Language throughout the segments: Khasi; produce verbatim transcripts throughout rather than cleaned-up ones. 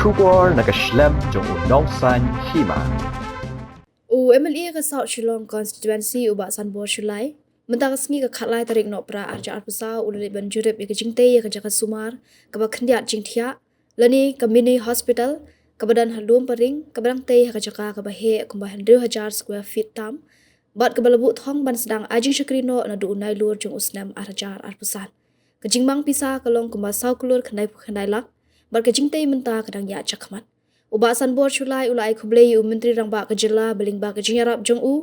Khubor na ka shlem jong u Nongsaiñ Hima. U M L A ka South Shillong Constituency u Bah Sanbor Shullai mynta ka sngi ka khatlai tarik Nohprah arhajar arphew saw u la leit ban jurip ïa ka jingtei ïa ka jaka sumar kaba khyndiat jingthiah lane ka mini hospital kaba don ha Lumparing kaba dang tei ha ka jaka kaba heh kumba hynriew hajar square feet tam bad kaba la buh thong ban sdang ai jingshakri noh naduh u Nailur jong u snem arhajar arphew san. Ka jingmang pisa ka long kumba saw klur khyndai phew khyndai lak bad ka jingtei mynta ka dang ïaid shakhmat. U Bah Sanbor Shullai u la ai khublei ïa u Myntri Rangbah ka jylla ba lyngba ka jingïarap jong u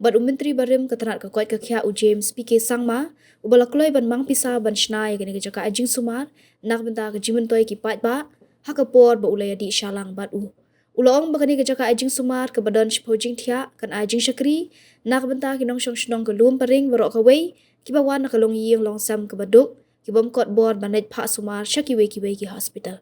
bad u Myntri barim ka tnat ka koit ka khiah u James P K Sangma uba la kloi ban mang pisa ban shna ïa kane ka jaka ai jingsumar na ka bynta ka jingmyntoi ki paidbah ha ka por ba u la ïadih shalang bad u. U la ong ba kane ka jaka ai jingsumar kaba don shiphew jingthiah kan ai jingshakri na ka bynta ki nongshong shnong ka Lumparing baroh kawei kiba wan na ka longïing longsem kaba duk ki bym kot bor ban leit phah sumar sha kiwei kiwei ki hospital.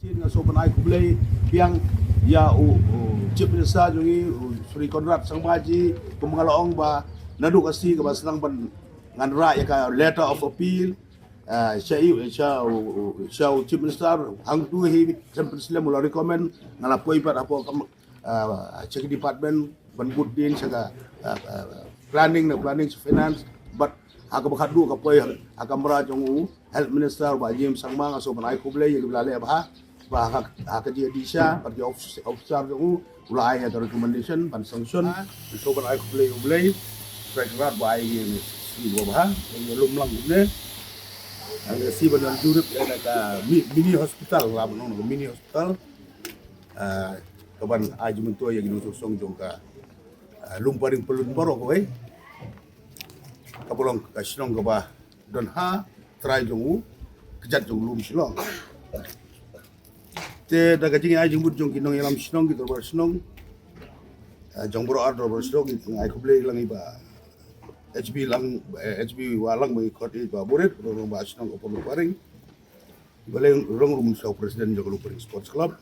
Shisien nga sngewbha ban ai khublei biang ïa u, u Chief Minister jong ngi, u Shri Conrad Sangma ji, kum nga la ong ba naduh ka sngi kaba sdang ban ngan rah ïa ka letter of appeal, ah, sha i, sha u, u, sha u Chief Minister, hangtu hi Khlem Pynslem u la recommend, nga la poi pat hapoh kam, ah, sha ki department ban bud dien sha ka, ah, ah, planning, na planning, sha finance, bad ha kaba khatduh ka poi ha kamra jong u Health Minister Bah James Sangma, nga sngewbha ban ai khublei ïa ki ba la leh bha, ba ha, ha ka jingïadih sha bad ki office, officer jong u, u la ai ïa ka recommendation ban sanction. Nga sngewbha ban ai khublei ïa U Blei, Trai Kynrad ba ai ïa ngi sngi ba bha, ïa lum lang kumne. Nga sngew ban jurip ïa ka mi-, mini hospital, la ban ong ka mini hospital. Ah, kaban ai jingmyntoi ïa ki nongshong shnong jong ka, ah, Lumparing Pyllun baroh kawei. Kaba long ka shnong kaba don ha trai jong u kjat jong u lum Shillong. Te da ka jingai jingmut jong ki nongïalam shnong, ki dorbar shnong, ah, jong baroh ar dorbar shnong, ngi ai khublei lang ïa i Bah H B Lang, eh, H B Wahlang, ba ngi khot ïa i Bah Burit, ba long ba shnong ka por Lumparing. Ba long ruh mynshuwa president jong ka Lumparing Sports Club.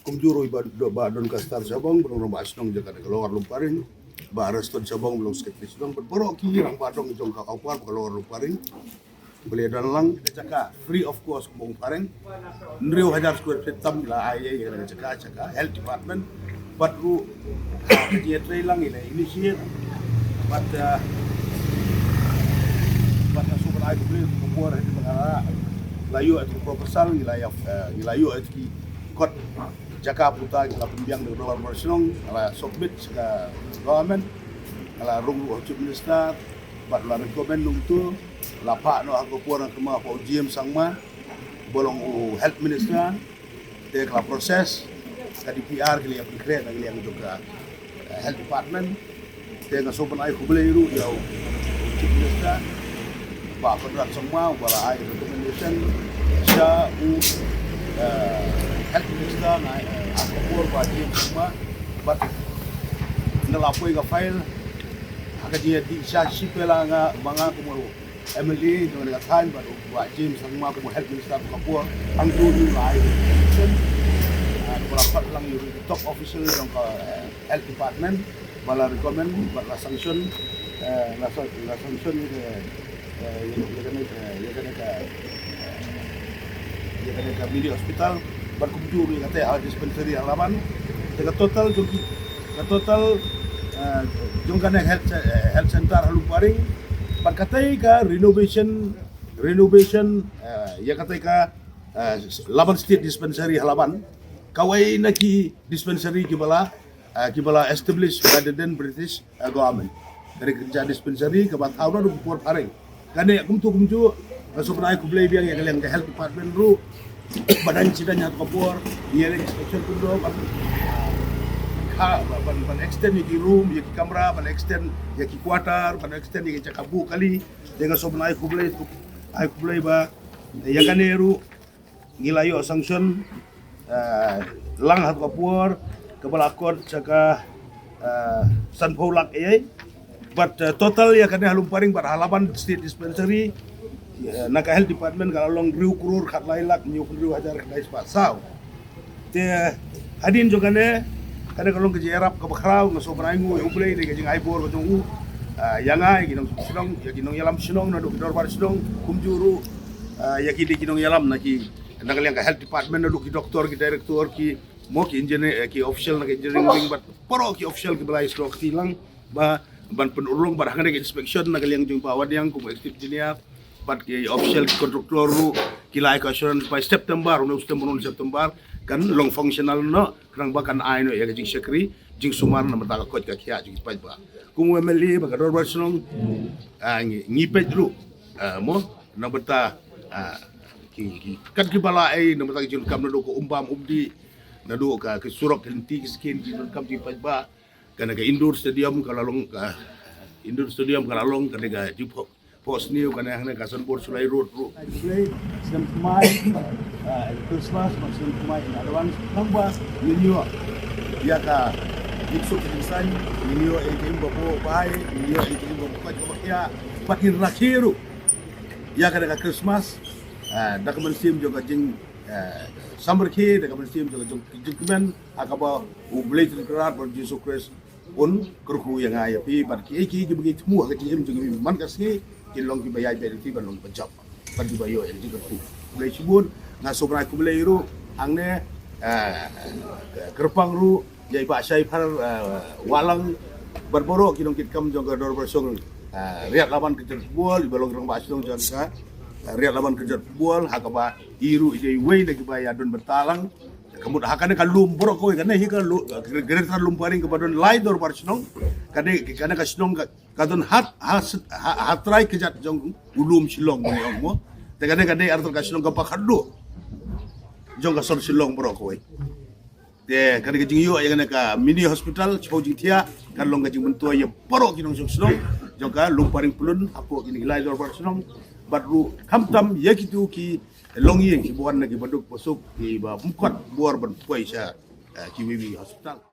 Kumjuh ruh i Bah, Bah Doncaster Shabong, ba long rangbah shnong jong ka Lower Lumparing. Bah Reston Shabong, ba long secretary shnong, bad baroh ki rangbah dong jong ka Upper, ka Lower Lumparing. Ba la don lang ka jaka free of cost, kumba ong phareng. Hynriew hajar square feet tam la ai ïa ka jaka, jaka health department. Bad ruh, ah, ka jingïatreilang ïa la initiate. Bad, ah, bad nga sngewbha ban ai khublei, ka por ha kaba nga la ïoh ïa ka proposal, ngi la ïa, ah, ngi la ïoh ïa ki kot jaka puta, ngi la pynbiang da ka dorbar shnong, nga la submit sha ka government, nga la rung ruh ha u Chief Minister, bad la recommend nangtu, la phah noh ha ka por na ka ma, phah u G M Sangma, ba long u Health Minister, te ka la process, ka D P R ki la ïa pynkhreh na ka liang jong ka, eh, Health Department. Te nga sngewbha ban ai khublei ruh ïa u Chief Minister, Bah Conrad Sangma, uba la ai recommendation sha u, eh, Health Minister na, eh, ha ka por Bah G M Sangma, bad nga la poi ka file ha ka jingïadih sha shipela nga, ma nga kum u M L A jong kane ka thaiñ, bad u Bah James Sangma kum u Health Minister ka por, hangtu u la ai, ah, ba la pat lang ïa u top official jong ka, eh, Health Department, ba la recommend, bad la sanction, eh, la sa-, la sanction ïa ka, eh, ïa, ïa kane, eh, ïa kane ka, eh, ïa kane ka mini hospital, bad kumjuh ruh ïa kata ka dispensary ha Laban. Te ka total jong ki, ka total, eh, jong kane health, eh, health center ha Lumparing, bad kata ka renovation, renovation, eh, ïa kata ka, eh, Laban State Dispensary ha Laban. Kawei na ki dispensary kiba la, eh, kiba la establish by the then British, eh, government. Kane ka dispensary kaba thaw na ka por phareng. Kane kumtu kumjuh, nga sngewbha ban ai khublei biang ïa ka liang ka health department ruh. Ba dang sdang ha ka por, ïa ka inspection kumjuh, ban, ah, ban, ban extend ïa ki room, ïa ki kamra, ban extend ïa ki quarter, ban extend ïa ki jaka buh kali. Te nga sngewbha ban ai khublei, Ai khublei ba ïa kane ruh ngi la ïoh sanction, eh, lang ha ka por kaba la kot sha ka, eh, sanphew lak ei. But, eh, total ïa kane ha Lumparing bad ha Laban State Dispensary, eh, na ka Health Department ka la long hynriew klur khatlai lak hynñiew hynriew hajar khatlai spah saw. Te hadien jong kane, kane ka long ka jingïarap kaba khraw. Nga sngewbha ai nguh ïa U Blei da ka jingai bor ka jong u, ah, ïa nga ïa ki nong shnong, ïa ki nongïalam shnong naduh ki dorbar shnong kumjuh ruh, ah, ïa ki dei ki nongïalam na ki, na ka liang ka Health Department naduh ki doktor, ki director, ki mo ki engineer, eh, ki official na ka engineering wing bad baroh ki official kiba la ïa sdang kti lang ba ban pynurlong bad hangne ka inspection na ka liang jong ba wan ïa kum executive engineer bad ki official ki contractor ruh ki la ai ka assurance by September, u September, u September kan long functional noh, khnang ba kan ai noh ïa ka jingshakri jingsumar na bynta ka koit ka khiah jong ki paidbah. Kum u M L A bad ka dorbar shnong, ah, ngi, ngi peit ruh, ah, mo na bynta, ah, ki, ki, kat kiba la ai na bynta ka jingdonkam naduh ka um bam um dih, naduh ka, ka surok, ka lynti, ka skin, ki jingdonkam jong ki paidbah. Kane ka indoor stadium ka la long, ka indoor stadium ka la long, kane ka jingphohsniew kane hangne ka Sanbor Shullai Road ruh. Snem thymmai, ah, Christmas bad snem thymmai in advance, nangba ngin ïoh ïa ka jingsuk jingsaiñ, ngin ïoh ïa ka im ba bun ba bhai, ngin ïoh ïa ka im ba bun ba bhai, bad ngin rakhe ruh ïa kane ka Christmas, ah, da ka mynsiem jong ka jing, ah, samrkhie, da ka mynsiem jong ka jingkmen ha kaba U Blei Tringrad bad Jisu Khrist un kyrkhu ïa nga ïa phi bad kiei kiei kiba ngi thmu ha ka jingim jong ngi man ka sngi kin long kiba ïaid beit lynti ban long kiba jop bad kiba ïoh ïa ka jingkyrkhu. Khublei shibun, nga sngewbha ai khublei ruh hangne, eh, kyrpang ruh ïa i Bah Shaiphar, eh, Wahlang bad baroh ki nongkitkam jong ka dorbar shnong, eh, Riat Laban Kynjat Football, iba long rangbah shnong jong ka, eh, Riat Laban Kynjat Football, ha kaba i ruh i dei iwei na kiba ïa don bynta lang. Ka mut ha kane ka lum baroh kawei, kane hi ka lu-, Greater Lumparing kaba don lai dorbar shnong. Kane, kane ka shnong ka, ka don hat, ha, ha, ha trai kjat jong u lum Shillong ba ngi ong mo. Te kane ka dei artat ka shnong kaba khatduh jong ka sor Shillong baroh kawei. Te kane ka jingïoh ïa kane ka mini hospital, shiphew jingthiah, kan long ka jingmyntoi ïa baroh ki nongshong shnong jong ka Lumparing Pyllun, hapoh kine ki lai dorbar shnong. Bad ruh khamtam ïa kito ki longïing kiba wan na ki baduk basuk kiba mkot bor ban poi sha, eh, kiwei kiwei hospital.